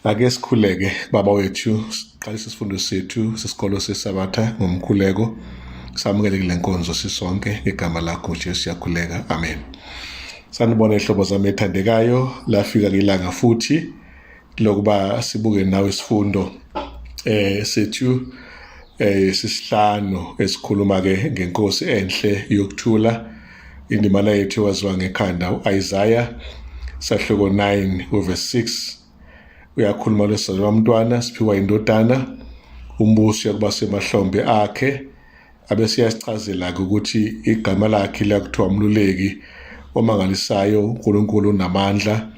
Ake sikhuleke. Baba wethu, siqalisa isifundo sethu sesikolo seSabatha ngomkhuleko. Samukele kule nkonzo sisonke ngegama lakho Jesu siyakhuleka. Amen. Sanibona ihlobo zami ethandekayo, lafika ilanga futhi lokuba sibuke nawe isifundo sethu sisihlanu esikhuluma ke ngenkosi enhle yokuthula. Indimana yethu waziwa ngekhanda uIsaiah sahluko 9 uverse 6, uyakhuluma lesizalwa mntwana siphiwa indodana, umbuso uyakuba semahlombe akhe. Abese yasichazela ukuthi igama lakhe liyakuthiwa uMluleki omangalisayo, uNkulunkulu unamandla,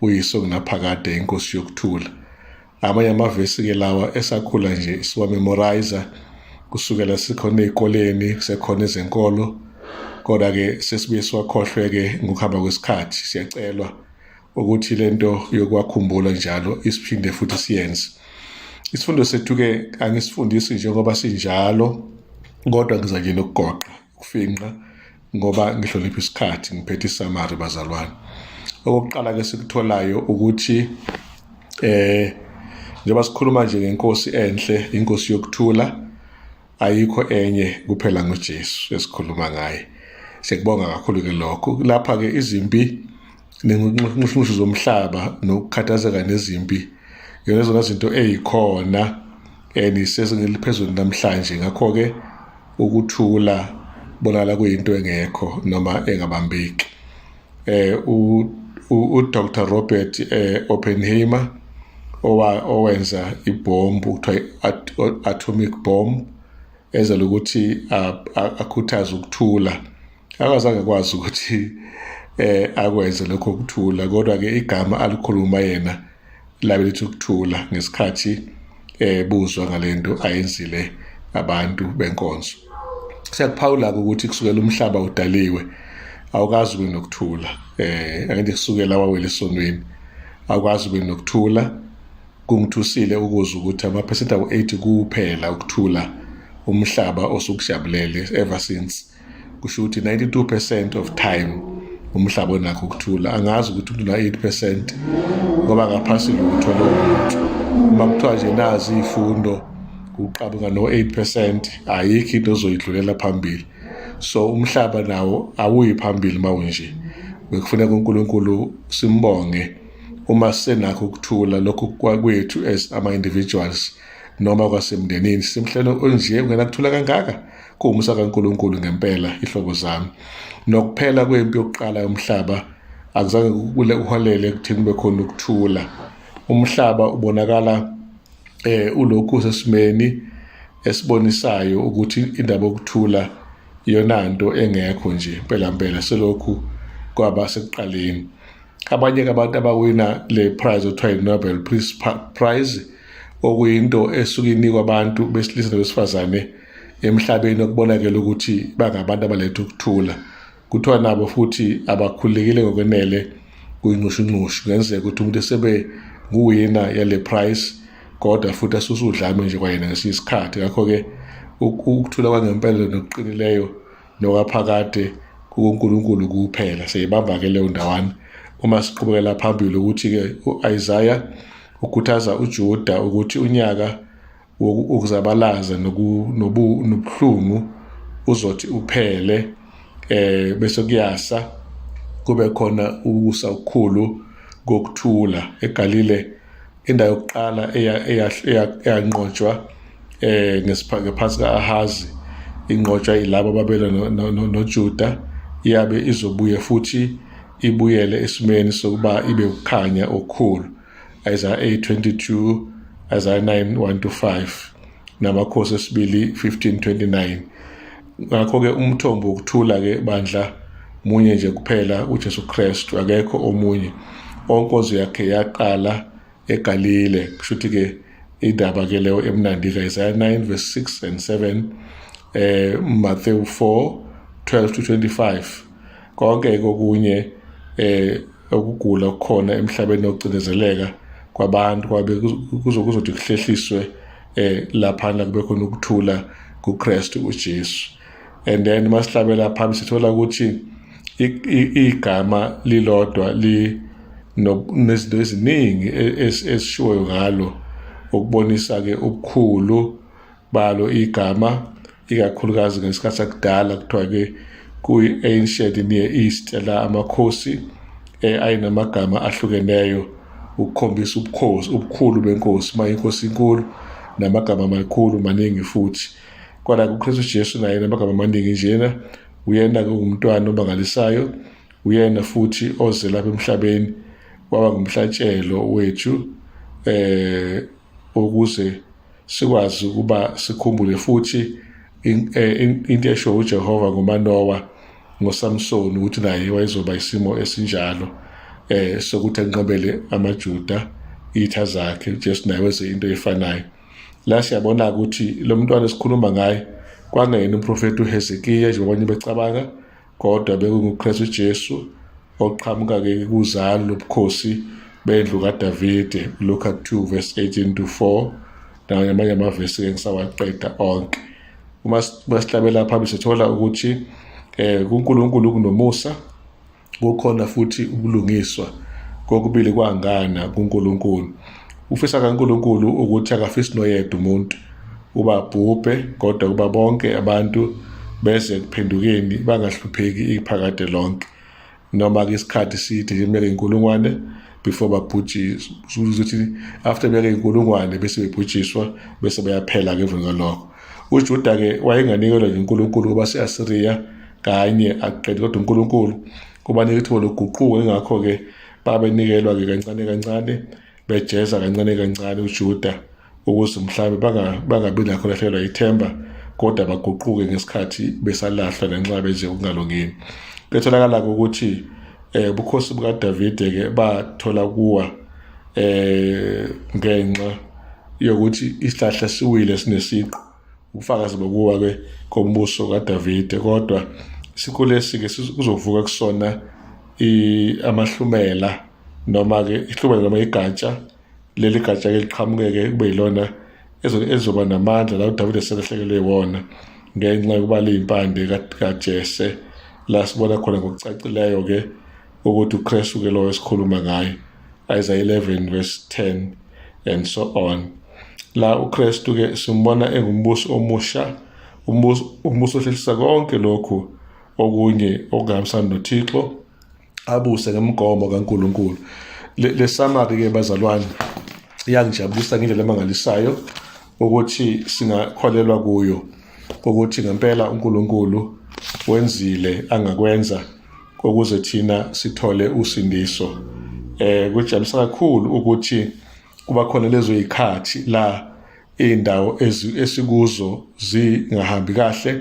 uyiso kunaphakade, inkosi yokuthula. Amanye amavesi ke lawa esakhula nje siwa memorize kusukela sikhona ezikoleni, kusekhona ezenkolo, kodwa ke sesibuye siwakhohlwe ke ngokuhamba kwesikhathi. Siyacelwa ukuthi lento yokuwakhumbula njalo isiphinde futhi siyenze. Isifundo sethu ke angisifundisi njengoba sinjalo, kodwa ngiza nje nokugoqa ukufinqa ngoba ngihlonipha isikhathi, ngiphethe isamari bazalwane. Okokuqala ke sikutholayo ukuthi njengoba sikhuluma nje ngenkosi enhle, inkosi yokuthula, ayikho enye kuphela ngoJesu esikhuluma ngaye. Siyakubonga kakhulu ke lokho. Lapha ke izimpi nenxushunxushu zomhlaba nokukhathazeka nezimpi yona zona zinto ezikhona enisezingeni eliphezulu namhlanje. Ngakho ke ukuthula bonakala kuyinto engekho noma engabambeki. U Dr Robert Oppenheimer owenza ibhombu kuthiwa atomic bomb, ezela ukuthi akhuthaze ukuthula, akazange akwazi ukuthi akwenze lokho ukuthula, kodwa ke igama alikhuluma yena labe lithi ukuthula ngesikhathi buzwa ngalento ayenzile abantu benkonzo. Siyakuphawula ukuthi kusukela umhlaba udaliwe awukazi ube nokuthula, angithi kusukela wawela esonweni awukazi ube nokuthula. Kungithusile ukuzwa ukuthi amaphesenti awu-80 kuphela ukuthula umhlaba osukujabulele ever since. Kusho ukuthi 92% of time umhlaba onakho ukuthula. Angazi ukuthi umuntu na 8% ngoba ngaphasi lutho lowo muntu. Uma kuthiwa nje nazi izifundo uqhamuka no 8%, ayikho into ozoyidlulela phambili. So umhlaba nawo awuyi phambili mawunje. Bekufuneka uNkulunkulu simbonge uma senakho ukuthula lokhu kwethu as ama individuals noma kwasemndenini simhlelo onje ungenakuthula kangaka, kuwumusa kaNkulunkulu ngempela ihlobo zami. Nokuphela kwempi yokuqala yomhlaba akuzange kuholele ekutheni kube khona ukuthula. Umhlaba ubonakala ulokhu sesimeni esibonisayo ukuthi indaba yokuthula iyona nto engekho nje impela mpela selokhu kwaba sekuqaleni. Abanye abantu abawina le prize okuthiwa i-Nobel Peace Prize, okuyinto esuke inikwa abantu besilisa nabesifazane emhlabeni okubonakele ukuthi bangabantu abaletha ukuthula, kuthiwa nabo futhi abakhululekile ngokwenele kuyinxushunxushu. Kungenzeka ukuthi umuntu esebe nguwina yale prize kodwa futhi asuse udlame nje kwayena ngesinye isikhathi. Ngakho-ke ukuthula kwangempela nokuqinileyo nokwaphakade kuNkulunkulu kuphela. Siyibamba-ke leyo ndawana uma siqhubekela phambili ukuthi-ke u-Isaya ukhuthaza uJuda ukuthi unyaka wokuzabalaza nobuhlungu uzothi uphele, bese kuyasa kube khona ukusa okukhulu kokuthula. EGalile indawo yokuqala eyanqotshwa ngaphansi kaAhazi, inqotshwa yilabo ababelwa noJuda, iyabe izobuye futhi ibuyele esimeni sokuba ibe ukukhanya okukhulu. Isaiah 8:22, Isaiah 9:1-5 namakhosi esibili 15:29. Ngakho-ke umthombo wokuthula ke bandla munye nje kuphela, uJesu Kristu, akekho omunye. Onkonzo yakhe yaqala eGalile, kusho ukuthi ke indaba ke leyo emnandi ka Isaiah 9 verse 6 and 7, Matthew 4:12 to 25. Konke kokunye ukugula okukhona emhlabeni nokucindezeleka kwabantu kwabe kuzokuzothi kuhlehliswe laphana kube khona ukuthula kuKristu uJesu. And then masihlabela phambi sithola ukuthi igama lilodwa li Nezinto eziningi ezishiwoyo ngalo ukubonisa-ke ubukhulu balo igama, ikakhulukazi ngesikhathi sakudala kuthiwa-ke kuyi-ancient Near East la amakhosi ayenamagama ahlukeneyo ukukhombisa ubukhosi, ubukhulu benkosi. Uma inkosi inkulu namagama amakhulu maningi futhi. Kodwa kuKristu Jesu naye namagama amaningi njena, uyena-ke ungumntwana omangalisayo, uyena futhi oze lapha emhlabeni waba ngumhlatshelo wethu ukuze sikwazi ukuba sikhumbule futhi into esho uJehova ngoManowa ngoSamsoni ukuthi naye wayezoba isimo esinjalo sokuthi anqobele amaJuda itha zakhe. UJesu naye wenze into efanayo. La siyabona ukuthi lo mntwana esikhuluma ngaye kwangeyena umprofeti uHezekiya njengoba abanye becabanga, kodwa bekunguKristu Jesu oqhamuka-ke kuzalo lobukhosi bendlu kaDavide, Luka 2 verse 18 to 4, namanye amavesi engisawaqeda onke. Uma sihlabela phambili sithola ukuthi kuNkulunkulu kunomusa, kukhona futhi ubulungiswa, kokubili kwangana kuNkulunkulu. Ufisa kaNkulunkulu ukuthi akafisi noyedwa umuntu uba bhubhe, kodwa kuba bonke abantu beze ekuphendukeni bangahlupheki iphakade lonke, noma ke isikhathi side iminyaka eyinkulungwane before babhujiswa, ukuthi after iminyaka eyinkulungwane bese bebhujiswa bese bayaphela-ke emveni kwalokho. UJuda-ke wayenganikelwa nje uNkulunkulu kuba se-Asiriya kanye akuqedi, kodwa uNkulunkulu kubanika ithuba lokuguquka, ingakho-ke babenikelwa-ke kancane kancane, bejeza kancane kancane uJuda ukuze mhlawumbe bangabi nakho lahlekelwa ithemba, kodwa baguquke ngesikhathi besalahlwa nanxa benze okungalungile. Kuyatholakala-ke ukuthi ubukhosi bukaDavide-ke bathola kuwa ngenxa yokuthi isihlahla siwile sinesiqu, ubufakazi bokuwa-ke kombuso kaDavide. Kodwa isiqu lesi-ke kuzovuka kusona amahlumela, noma-ke ihlumela noma igatsha, leli gatsha-ke liqhamukeke kube yilona ezoba namandla la uDavide selahlekelwe yiwona ngenxa yokuba liyimpande kaJese, la sibona khona ngokucacileyo-ke ukuthi uKristu-ke lowo esikhuluma ngaye, Isaiah 11 verse 10 and so on. La uKristu-ke simbona engumbusi omusha, umbuso ohlehlisa konke lokhu okunye okungahambisani noThixo, abuse ngemigomo kaNkulunkulu. Le summary-ke bazalwane iyangijabulisa ngendlela emangalisayo ukuthi singakholelwa kuyo ukuthi ngempela uNkulunkulu wenzile angakwenza ukuze thina sithole usindiso. Kujabulisa kakhulu ukuthi kuba khona lezo zikhathi la indawo esikuzo zingahambi kahle,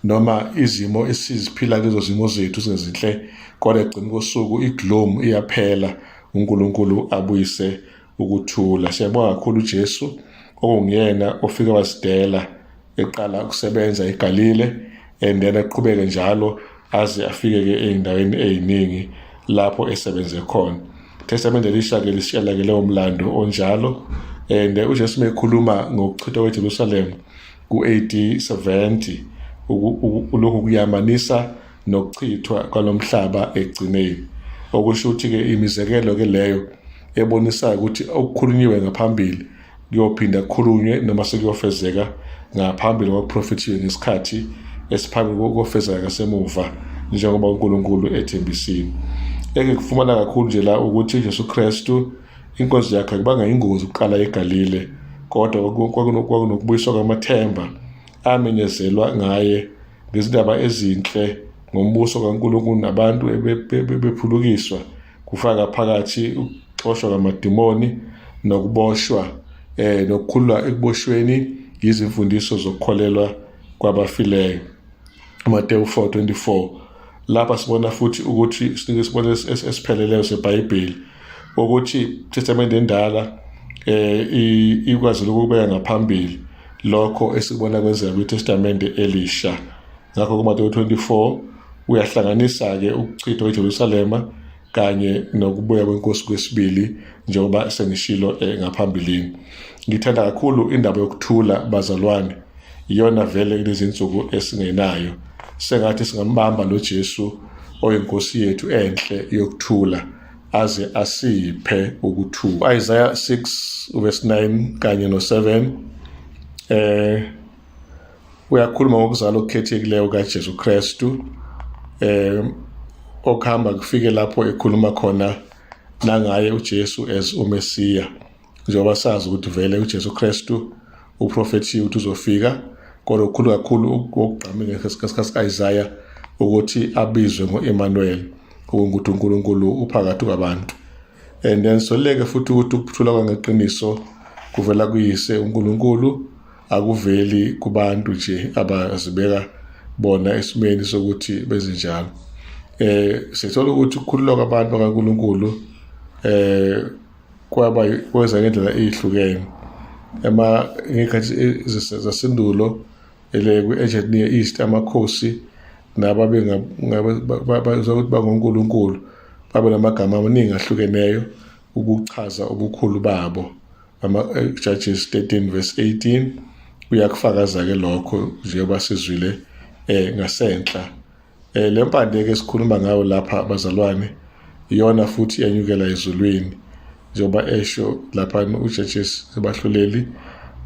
noma izimo esiziphila lezo zimo zethu zingezinhle, kodwa ekugcineni kosuku igloom iyaphela, uNkulunkulu abuyise ukuthula. Siyabonga kakhulu uJesu okunguyena ofike wasidela eqala ukusebenza eGalile, and then aqhubeke njalo aze afike-ke ey'ndaweni ey'ningi lapho esebenze khona. Testamente Elisha-ke lisitshela-ke leyo mlando onjalo. And uJesu mekhuluma ngokuchithwa kweJerusalem ku-AD 70, lokhu kuyamanisa nokuchithwa kwalomhlaba ekugcineni, okusho ukuthi-ke imizekelo-ke leyo ebonisayo ukuthi okukhulunyiwe ngaphambili kuyophinda kukhulunywe noma sekuyofezeka ngaphambili kwakuprofethiwe ngesikhathi esiphambili kokufezeka ngasemuva, njengoba uNkulunkulu ethembisile. Engikufumana kakhulu nje la ukuthi uJesu Kristu inkonzo yakhe akubanga ingozi ukuqala eGalile, kodwa kwakunokubuyiswa kwamathemba amenyezelwa ngaye ngezindaba ezinhle ngombuso kaNkulunkulu, nabantu bephulukiswa, kufaka phakathi ukuxoshwa kwamadimoni nokuboshwa nokukhululwa ekuboshweni yizimfundiso zokukholelwa kwabafileyo. Mateyu 4:24. Lapha sibona futhi ukuthi sinike isibonelo esipheleleyo seBhayibheli ukuthi iTestamente endala ikwazi ukubeka ngaphambili lokho esikubona kwenzeka kwiTestamente elisha. Ngakho kuMateyu 24 uyahlanganisa-ke ukuchithwa kweJerusalema kanye nokubuya kwenkosi kwesibili, njengoba sengishilo ngaphambilini. Ngithanda kakhulu indaba yokuthula bazalwane, iyona vele kulezi nsuku esingenayo. Sengathi singambamba lo Jesu oyinkosi yethu enhle yokuthula, aze asiphe ukuthula. Isaiah 6 verse 9 kanye no-7 uyakhuluma ngokuzalwa okukhethekileyo kaJesu Kristu, okuhamba kufike lapho ekhuluma khona nangaye uJesu as uMesiya, njengoba sazi ukuthi vele uJesu Kristu uprofethiwe ukuthi uzofika, kodwa okukhulu kakhulu okugqamile ngesikhathi ka-Isaya ukuthi abizwe ngo-Emmanuel, ukuthi uNkulunkulu uphakathi kwabantu. And then soleke futhi ukuthi ukuthula kwangeqiniso kuvela kuyise uNkulunkulu, akuveli kubantu nje abazibeka bona esimeni sokuthi bezinjalo. Sithola ukuthi ukukhululwa kwabantu bakaNkulunkulu kwaba kweza ngendlela eyihlukene. Ema ngekhathi zasendulo ele kwi-Ancient Near East, amakhosi nababe ngabe bangonkulunkulu babe namagama amaningi ahlukeneyo ukuchaza ubukhulu babo. Ama-Judges 13 verse 18 uyakufakaza-ke lokho njengoba sizwile ngasenhla. Le mpande-ke esikhuluma ngayo lapha bazalwane iyona futhi yanyukela ezulwini, njengoba esho lapha uJudges abahluleli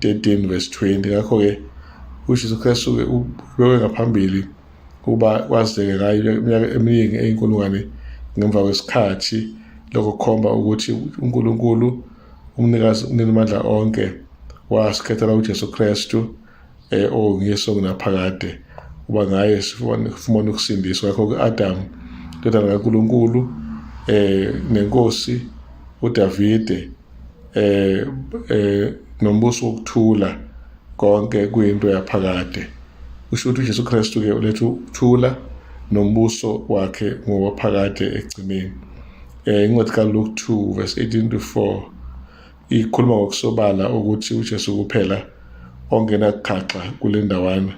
13 verse 20. Ngakho-ke uJesu Kristu-ke ubekwe ngaphambili ukuba kwazeke ngayo iminyaka eminingi eyinkulungwane ngemva kwesikhathi, lokho kukhomba ukuthi uNkulunkulu umnikazi umninimandla onke wasikhethela uJesu Kristu onguyesu ongunaphakade, uba ngaye sifumane ukusindiswa. Ngakho-ke Adam indodana kaNkulunkulu nenkosi uDavide nombuso wokuthula, konke kuyinto yaphakade. Kusho ukuthi uJesu Kristu ke uletha ukuthula nombuso wakhe ngowaphakade ekugcineni. Incwadi kaLuke 2 verse 18 to 4 ikhuluma ngokusobala ukuthi uJesu kuphela ongena kukhaxa kule ndawana,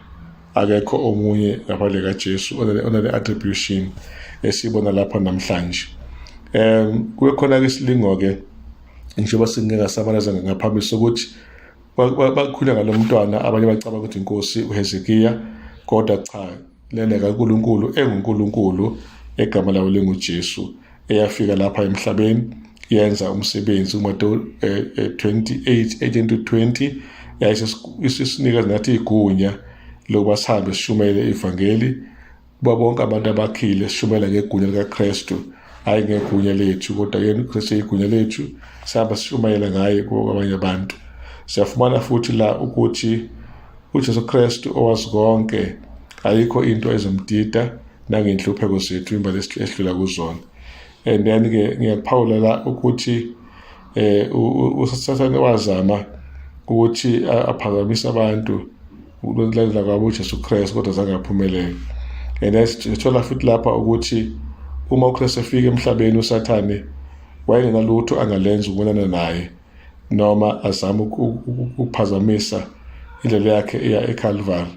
akekho omunye ngaphandle kaJesu onale attribution esibona lapha namhlanje. Kube khona ke isilingo ke, njengoba singeke ngasabalaza ngaphambili, sokuthi bakhula ngalo mntwana, abanye bacabanga ukuthi inkosi uHezekiya, kodwa cha, lena kaNkulunkulu enguNkulunkulu egama lawo linguJesu, eyafika lapha emhlabeni yenza umsebenzi uMateyu 28 18 to 20, yayisinika nathi igunya lokuba sihambe sishumayele ivangeli kuba bonke abantu abakhile, sishumayela ngegunya likaKristu, hayi ngegunya lethu, kodwa yena uKristu igunya lethu, sihamba sishumayela ngaye kwabanye abantu. Siyafumana futhi la ukuthi uJesu Kristu owazi konke, ayikho into ezomdida nangenhlupheko zethu imbali esidlula kuzona. And then ke ngiyakuphawula la ukuthi uSathane wazama ukuthi aphazamise abantu ukulandela kwabo uJesu Kristu, kodwa zange aphumelele. And then sithola futhi lapha ukuthi uma uKristu efika emhlabeni, uSathane wayengenalutho angalenza ukubonana naye noma azame ukuphazamisa indlela yakhe eya eCalvary.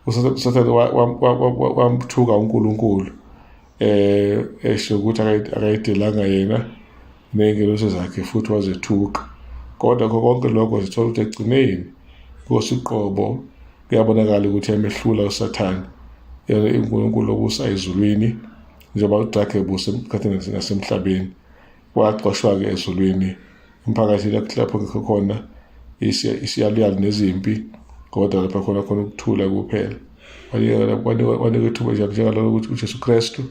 USathane wamthuka uNkulunkulu, esho ukuthi akayidelanga yena ney'ngelosi zakhe, futhi wazethuka. Kodwa kho konke lokho sithola ukuthi ekugcineni inkosi uqobo kuyabonakala ukuthi yamehlula uSathane, yena uNkulunkulu obusa ezulwini njengoba udrake ebusa emkhathini nasemhlabeni. Waxoshwa-ke ezulwini emphakathini lapho ngekho khona isiyaluyalu nezimpi, kodwa lapha khona khona ukuthula kuphela. Wanikwa ithuba njengalolo ukuthi uJesu Kristu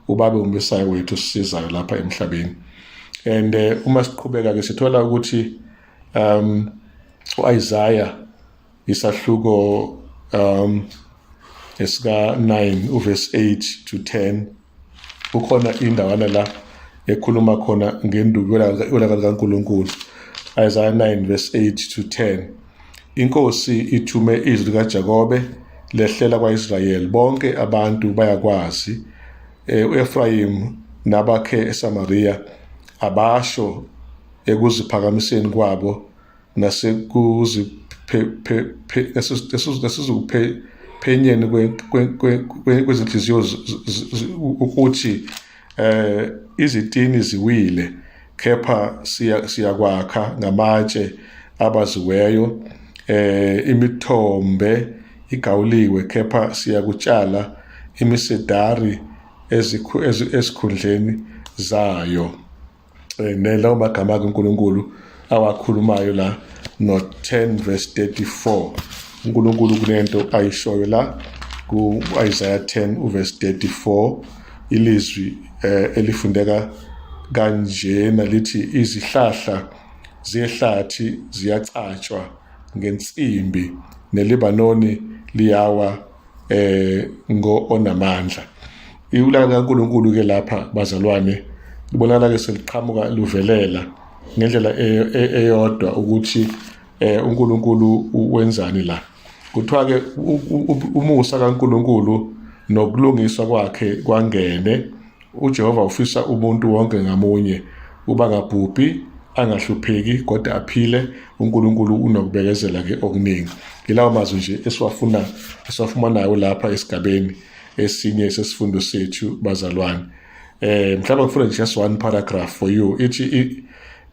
ubabe umesaya wethu osisizayo lapha emhlabeni. And uma siqhubeka ke sithola ukuthi uIsaiah isahluko esika 9 uverse 8 to 10, kukhona indawana la ekhuluma khona ngenduku yolaka likaNkulunkulu. Isaiah 9 verse 8 to 10: Inkosi ithume izwi likaJakobe, lehlela kwaIsrayeli, bonke abantu bayakwazi. uEphraim nabakhe eSamaria abasho ekuziphakamiseni kwabo nasezikuphenyeni kwezinhliziyo ukuthi izitini ziwile, kepha siyakwakha ngamatshe abaziweyo, imithombe igawuliwe, kepha siyakutshala imisedari esikhundleni zayo. Nelawo magama kaNkulunkulu awakhulumayo la no 10 verse 34. uNkulunkulu kunento ayishoyo la ku Isaiah 10 uverse 34, ilizwi elifundeka kanjena lithi, izihlahla zehlathi ziyacatshwa ngensimbi, neLibanoni liyawa ngo onamandla. Iulaka kaNkulunkulu ke lapha, bazalwane, libonakala ke seliqhamuka luvelela ngendlela eyodwa ukuthi uNkulunkulu wenzani la. Kuthiwa ke umusa kaNkulunkulu nokulungiswa kwakhe kwangene. UJehova ufisa umuntu wonke ngamunye uba ngabhubhi, angahlupheki, kodwa aphile. uNkulunkulu unokubekezela ke okuningi. Yilawo mazwi nje esiwafuna, esiwafumanayo lapha esigabeni esinye sesifundo sethu, bazalwane. Mhlawumbe ngifuna just one paragraph for you. Ithi,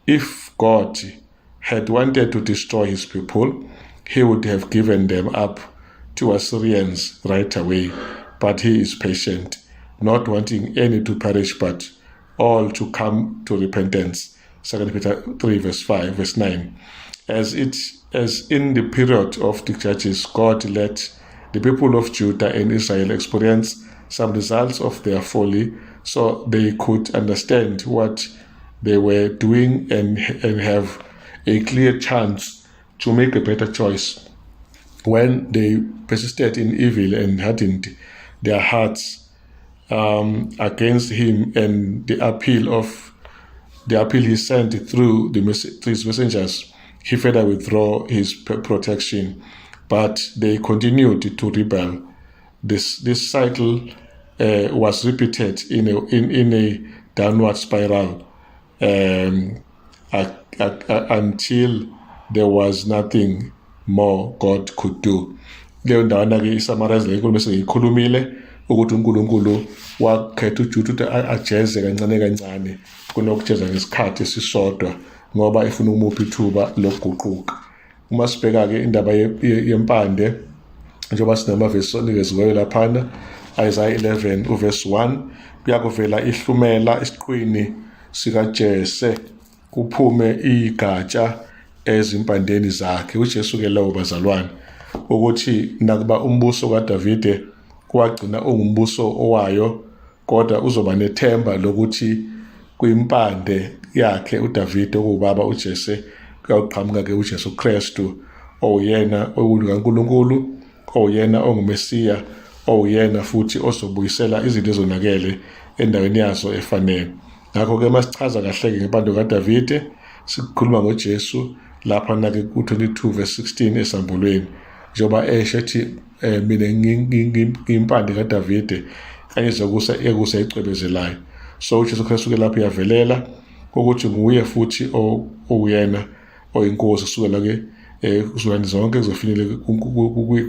if God had wanted to destroy his people, he would have given them up to Assyrians right away, but he is patient, not wanting any to perish but all to come to repentance. 2 Peter 3 verse 5 verse 9. As in the period of the judges, God let the people of Judah and Israel experience some results of their folly so they could understand what they were doing and have a clear chance to make a better choice. When they persisted in evil and hardened their hearts against him and the appeal he sent through his messengers, he further withdrew his protection, but they continued to rebel. This cycle was repeated in a downward spiral until there was nothing more God could do. Leyo ndawana ke isummarize le nkulumo esengiyikhulumile, ukuthi uNkulunkulu wakhetha uJuda ukuthi ajeze kancane kancane kunokujeza ngesikhathi esisodwa, ngoba efuna ukumupha ithuba lokuguquka. Uma sibheka ke indaba yempande, njengoba sinamavesi onikeziweyo laphana, Isaiah 11 uverse 1, kuyakuvela ihlumela esiqwini sikaJese, kuphume igatsha ezimpandeni zakhe. uJesu ke lowo, bazalwane, ukuthi nakuba umbuso kaDavide kwagcina ungumbuso owayo, kodwa uzoba nethemba lokuthi kwimpande yakhe uDavide, okuwubaba uJese, kuyawuqhamuka ke uJesu Kristu, owuyena owulu kaNkulunkulu, owuyena onguMesiya, owuyena futhi ozobuyisela izinto ezonakele endaweni yazo efanele. Ngakho-ke masichaza kahle-ke ngempande kaDavide, sikhuluma ngoJesu lapha na-ke ku-22 verse 16 esambulweni, njengoba esho ethi, mina ngiyimpande kaDavide kanye zokusa ekusa ecwebezelayo. So uJesu Kristu ke lapho uyavelela ukuthi nguye futhi owuyena oyinkosi kusukela ke kuzwani zonke, kuzofinyelela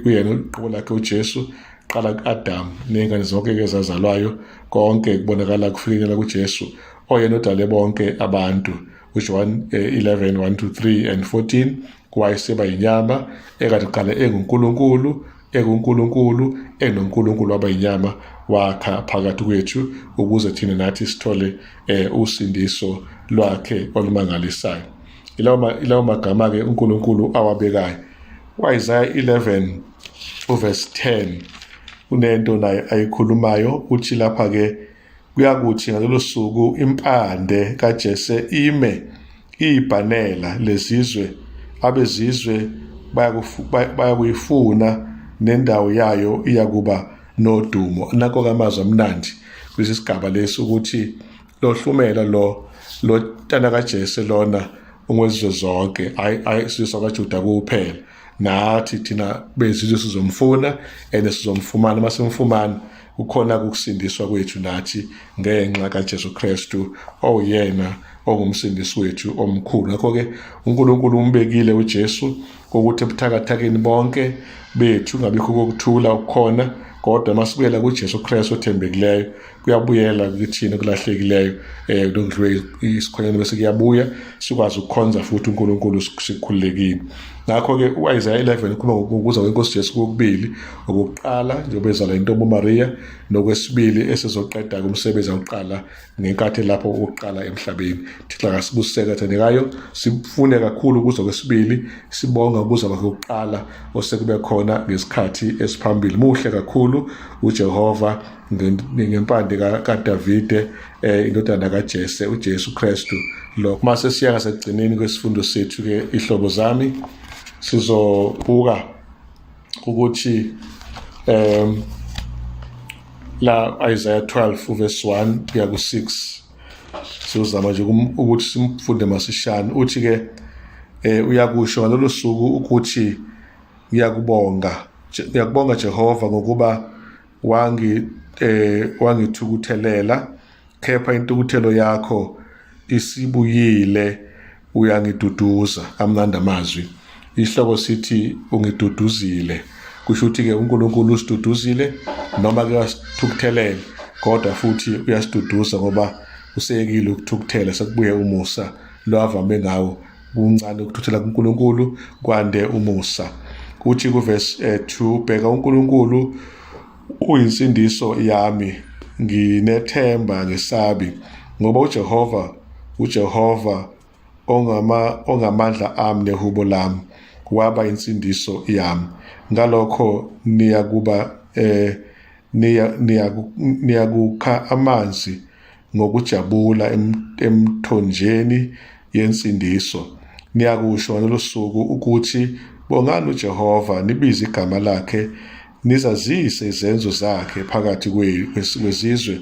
kuyena uqobo lakhe uJesu. Qala ku-Adam ney'ngane zonke ke ezazalwayo, konke kubonakala kufinyelela kuJesu, oyena odale bonke abantu. UJohn 11 1 to 3 and 14, wayeseba yinyama ekade qala enguNkulunkulu, ekuNkulunkulu, enoNkulunkulu, waba yinyama, wakha phakathi kwethu ukuze thina nathi sithole usindiso lwakhe olumangalisayo. Ilawo magama ke uNkulunkulu awabekayo. U-Isaiah 11 uverse 10 unento naye ayikhulumayo. Uthi lapha ke, kuyakuthi ngalolo suku impande kaJese ime iyibhanela lezizwe, abezizwe bayakuyifuna, nendawo yayo iyakuba nodumo. Nakho amazwi amnandi kulesi sigaba lesi, ukuthi lo hlumela lo tana kaJese lona ungwezizwe zonke, hayi hayi sizwe sakwaJuda kuphela. Nathi thina bezizwe sizomfuna and sizomfumana. Masimfumana, kukhona ukusindiswa kwethu nathi ngenxa kaJesu Kristu, owuyena ongumsindisi wethu omkhulu. Ngakho-ke uNkulunkulu umbekile uJesu ukuthi ebuthakathakeni bonke bethu ngabikho kokuthula okukhona. Kodwa masibuyela kuJesu Kristu othembekileyo, kuyabuyela kithina kulahlekileyo, lokudliwe isikhonyane, bese kuyabuya, sikwazi ukukhonza futhi uNkulunkulu sikhululekile. Ngakho-ke u-Isaya 11 ukhuluma ngokuza kwenkosi Jesu kokubili, okokuqala njengoba ezalwa intombi uMariya, nokwesibili esezoqeda umsebenzi awuqala ngenkathi lapho ukuqala emhlabeni. Thixo akasibuseke thandekayo, sifune kakhulu ukuza kwesibili, sibonga ukuza kwakhe kokuqala osekube khona ngesikhathi esiphambili. Muhle kakhulu uJehova ngempande kaDavide, indodana kaJese, uJesu Kristu. Lokho mase siya ngasekugcineni kwesifundo sethu ke, ihlobo zami, sizobuka ukuthi la Isaiah 12 verse 1 kuya ku-6, sizozama nje ukuthi simfunde masishane. Uthi ke uyakusho ngalolu suku ukuthi ngiyakubonga, ngiyakubonga Jehova, ngokuba wangithukuthelela, kepha intukuthelo yakho isibuyile, uyangiduduza. Amnandi amazwi. Isihloko sithi ungiduduzile, kusho ukuthi ke uNkulunkulu usiduduzile, noma ke wasithukuthelele, kodwa futhi uyasiduduza ngoba useyekile ukuthukuthela, sekubuye umusa lo avame ngawo. Kuncane ukuthuthela kuNkulunkulu, kwande umusa. Kuthi kuverse 2, bheka uNkulunkulu uyinsindiso yami, nginethemba, ngesabi, ngoba uJehova, uJehova ongamandla ami nehubo lami, waba insindiso yami. Ngalokho niyakuba niyakukha amanzi ngokujabula emthonjeni yensindiso. Niyakusho ngalolu suku ukuthi bongani uJehova, nibize igama lakhe, nizazise izenzo zakhe phakathi kwezizwe,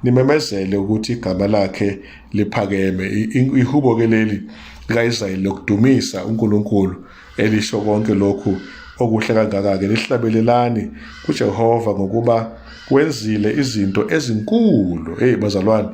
nimemezele ukuthi igama lakhe liphakeme. Ihubo ke leli likaIsrayeli lokudumisa uNkulunkulu, elisho konke lokhu okuhle kangaka-ke. Nihlabelelani kuJehova, ngokuba wenzile izinto ezinkulu. Hey bazalwane,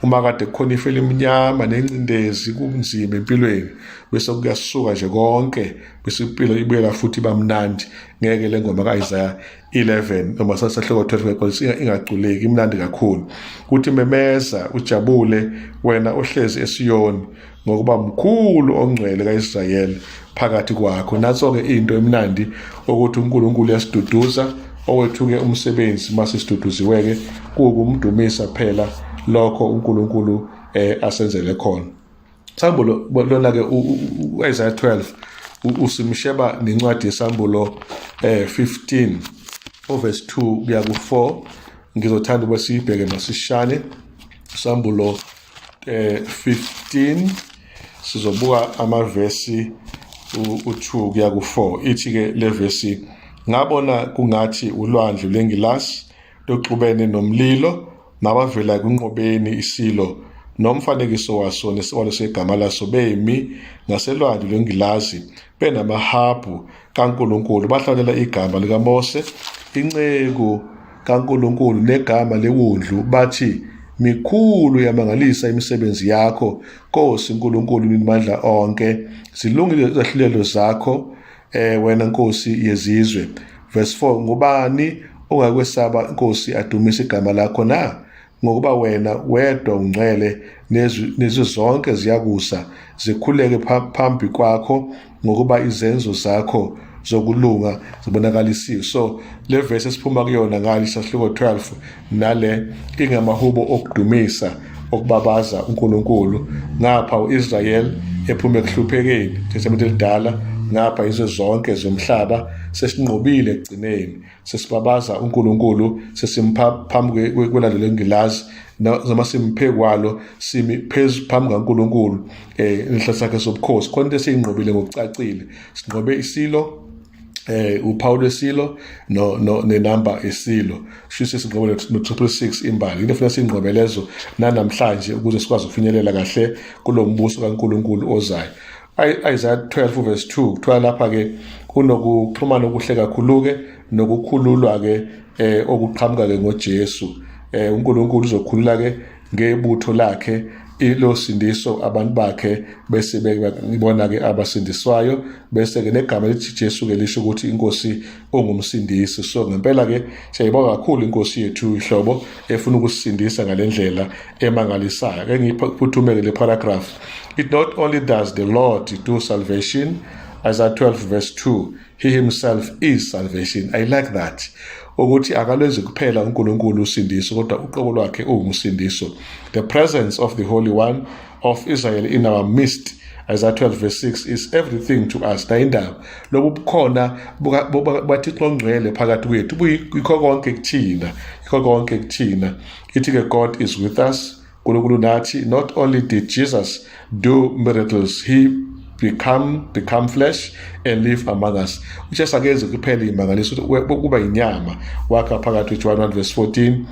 uma kade kukhona ifu elimnyama nengcindezi, kunzima empilweni, bese kuyasuka nje konke, bese impilo ibuyela futhi bamnandi. Ngeke le ngoma ka-Isaiah 11 noma sasahluko 12 ingaculeki, imnandi kakhulu. Kuthi memeza ujabule wena ohlezi eSiyoni, ngokuba mkhulu ongcwele kaIsrayeli phakathi kwakho. Natso-ke into emnandi ukuthi uNkulunkulu uyasiduduza. Owethu-ke umsebenzi mase siduduziwe-ke kuwukumdumisa phela lokho uNkulunkulu asenzele khona. Sambulo lona-ke u-Isaiah 12 usimsheba nencwadi yesambulo 15 verse 2 kuya ku-4. Ngizothanda ukuba siyibheke masishane sambulo 15, sizobuka amavesi u-2 kuya ku-4. Ithi-ke le vesi, ngabona kungathi ulwandle lwengilasi loxubene nomlilo, nabavela kunqobeni isilo nomfanekiso waso nesibalo segama laso, bemi ngaselwandle lwengilazi benamahabhu kaNkulunkulu, bahlalela igama likaMose inceku kaNkulunkulu negama lewundlu, bathi, mikhulu yamangalisa imisebenzi yakho, Nkosi Nkulunkulu nimandla onke, zilungile izahlulelo zakho, wena Nkosi yezizwe. Verse 4, ngubani ongakwesaba Nkosi adumise igama lakho na? Ngokuba wena wedwa ungcwele, nezwe zonke ziyakusa zikhuleke phambi kwakho, ngokuba izenzo zakho zokulunga zibonakalisiwe. So le verse esiphuma kuyona ngale sahluko 12 nale ingamahubo okudumisa, okubabaza uNkulunkulu. Ngapha uIsrael ephuma ekuhluphekeni, Testament elidala, ngapha izwe zonke zomhlaba sesinqobile ekugcineni, sesibabaza uNkulunkulu, sesimpha phambi kwelalo lengilazi, noma simphe kwalo, simi phezu phambi kaNkulunkulu inhla sakhe sobukhosi. Khona into esiyinqobile ngokucacile, sinqobe isilo, uphawu lwesilo no no nenamba isilo, shise sinqobe no 666 imbali. Into efuna siyinqobe lezo nanamhlanje ukuze sikwazi ukufinyelela kahle kulombuso kaNkulunkulu ozayo. Isaiah 12 verse 2 kuthiwa lapha ke kunokuxhumana okuhle kakhulu ke nokukhululwa ke okuqhamuka ke ngoJesu. uNkulunkulu uzokhulula ke ngebutho lakhe Ilo sindiso abantu bakhe bese bebona ke abasindiswayo, bese ke negama elithi Jesu ke lisho ukuthi inkosi ungumsindisi. So ngempela ke siyayibonga kakhulu inkosi yethu ihlobo efuna ukusindisa ngalendlela emangalisayo. Ke ngiphuthume ke le paragraph. It not only does the Lord do salvation, Isaiah 12 verse 2, he himself is salvation. I like that, ukuthi akalwenzi kuphela uNkulunkulu usindiso, kodwa uqobo lwakhe uwumsindiso. The presence of the Holy One of Israel in our midst, Isaiah 12 verse 6, is everything to us. Na indaba lobu bukhona bukaThixo ongcwele phakathi kwethu buyikho konke kuthina, yikho konke kuthina. Ithi ke God is with us, uNkulunkulu nathi. Not only did Jesus do miracles, he become flesh and live among us. UJesu akenzi kuphela imangaliso, kuba inyama wakha phakathi, John 1 verse 14.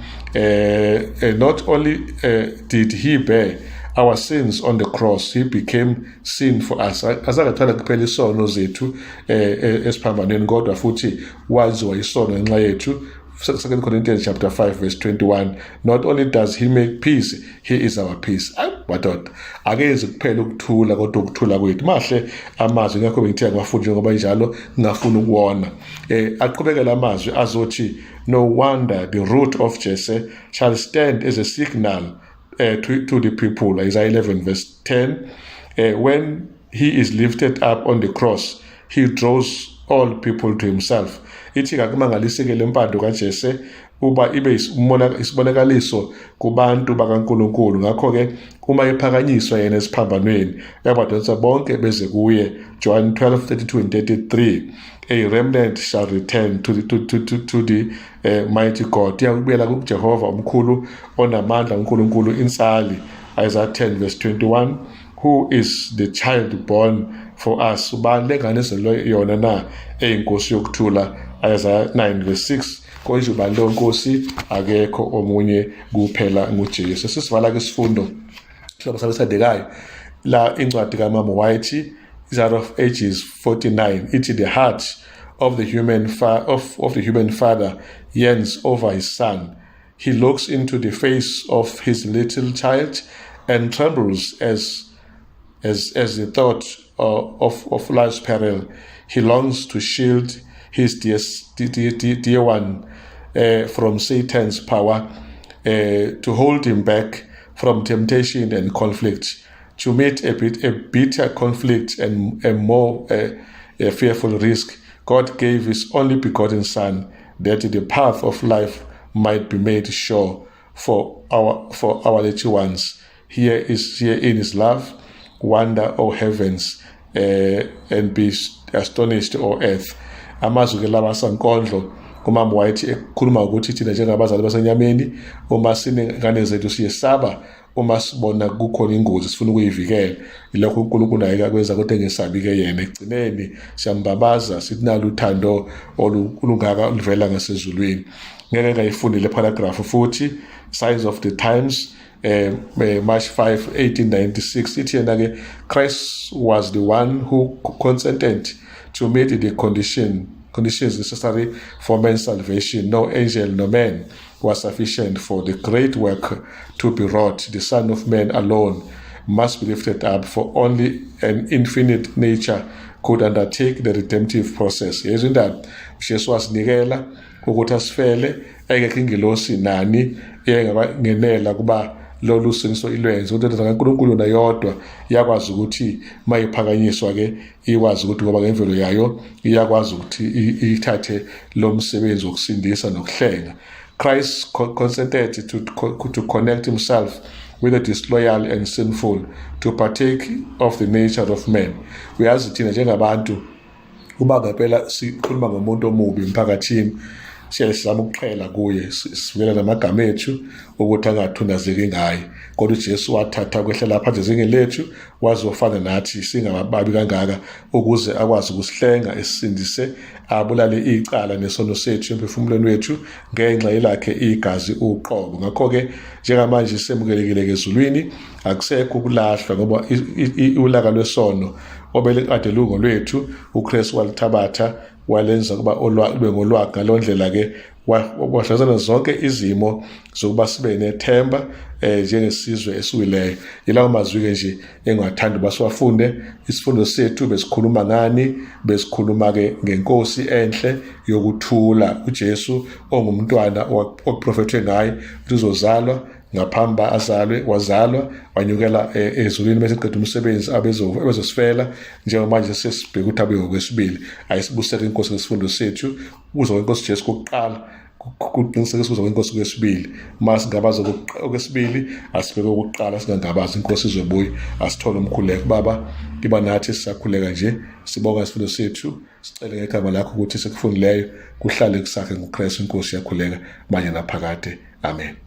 Not only did he bear our sins on the cross, he became sin for us. Azange kuphela isono zethu esiphambanweni, kodwa futhi waziwa isono ngenxa yethu, 2 Corinthians chapter 5 verse 21. Not only does he make peace, he is our peace. Ayi madoda, akenzi kuphela ukuthula, kodwa ukuthula kwethu. Mahle amazwi, ngakho bengithe ngiwafunde njengoba njalo, ngingafuni ukuwona. Aqhubekela amazwi azothi, "No wonder the root of Jesse shall stand as a signal to the people," Isaiah 11 verse 10. When he is lifted up on the cross, he draws all people to himself. Ithi kakumangaliseke le mpando kaJese uba ibe isibonakaliso kubantu bakaNkulunkulu. Ngakho-ke uma ephakanyiswa yena esiphambanweni, uyabadonsa bonke beze kuye, John 12 32 and 33. A remnant shall return to the mighty God, iyakubuyela kuJehova omkhulu onamandla uNkulunkulu insali, Isaiah 10 verse 21. Who is the child born for us? Ubani lengane ezelwe yona na, eyinkosi yokuthula? Isaiah 9 verse 6. Konje ubani lo nkosi? Akekho omunye kuphela nguJesu. Sisivala ke isifundo, hlobo sabesandekayo, la incwadi kaMama White, Desire of Ages 49. Ithi, "The heart of the human father yearns over his son. He looks into the face of his little child and trembles as the thought of life's peril. He longs to shield his dear, dear one from Satan's power, to hold him back from temptation and conflict, to meet a bitter conflict and a more a fearful risk. God gave his only begotten Son that the path of life might be made sure for our little ones. Here in his love. Wonder, O heavens, and be astonished, O earth." Amazwi ke lawa sankondlo umama White ekhuluma ukuthi thina njengabazali basenyameni, uma sinengane zethu, siyesaba uma sibona kukhona ingozi, sifuna ukuyivikela. Ilokho uNkulunkulu naye akwenza, kodwa engesabi ke yena. Ekugcineni siyambabaza, sithi nalo uthando olungaka oluvela ngasezulwini. Ngeke ngayifundi le paragraph futhi. Signs of the Times, March 5 1896. Ithi yena ke, "Christ was the one who consented to meet the conditions necessary for man's salvation. No angel, no man was sufficient for the great work to be wrought. The Son of Man alone must be lifted up, for only an infinite nature could undertake the redemptive process." Yezwa indaba, uJesu wasinikela ukuthi asifele. Engekho ingilosi nani engabangenela kuba lolu sindiso ilwenze, kodwa indodana kaNkulunkulu yona yodwa iyakwazi ukuthi mayiphakanyiswa ke, ikwazi ukuthi, ngoba ngemvelo yayo iyakwazi ukuthi ithathe lo msebenzi wokusindisa nokuhlenga. Christ consented to connect himself with the disloyal and sinful, to partake of the nature of man. Uyazi thina njengabantu, uma ngempela sikhuluma ngomuntu omubi emphakathini, siyaye sizama ukuqhela kuye, sivikela namagama ethu ukuthi angathunazeki ngaye. Kodwa uJesu wathatha kwehlela phansi ezingeni lethu, wazofana nathi singababi kangaka, ukuze akwazi ukusihlenga, esisindise, abulale icala nesono sethu emphefumulweni wethu ngenxa yelakhe igazi uqobo. Ngakho-ke njengamanje semukelekile ezulwini, akusekho ukulahlwa, ngoba ulaka lwesono obelekade lungolwethu uKristu walithabatha. Walenza kuba lube ngolwakhe. Ngaleyo ndlela-ke wahlangabezana zonke izimo zokuba sibe nethemba njengesizwe esiwileyo. Yilawo mazwi-ke nje engingathanda uba siwafunde. Isifundo sethu besikhuluma ngani? Besikhuluma-ke ngenkosi enhle yokuthula, uJesu ongumntwana okuprofethwe ngaye ukuthi uzozalwa. Ngaphambi azalwe, wazalwa, wanyukela ezulwini, bese qeda umsebenzi abezosifela. Njengamanje sesibheka ukuthi abuye ngokwesibili. Ayisibuseke inkosi ngesifundo sethu. Ukuza kwenkosi Jesu kokuqala kuqinisekisa ukuza kwenkosi kwesibili. Uma singabaza okwesibili, asibheke okokuqala, singangabazi, inkosi izobuya. Asithole umkhuleko. Baba, iba nathi sisakhuleka nje, sibonga isifundo sethu, sicele ngegama lakho ukuthi sikufundileyo kuhlale kusakhe ngoKristu inkosi. Yakhuleka manje naphakade, amen.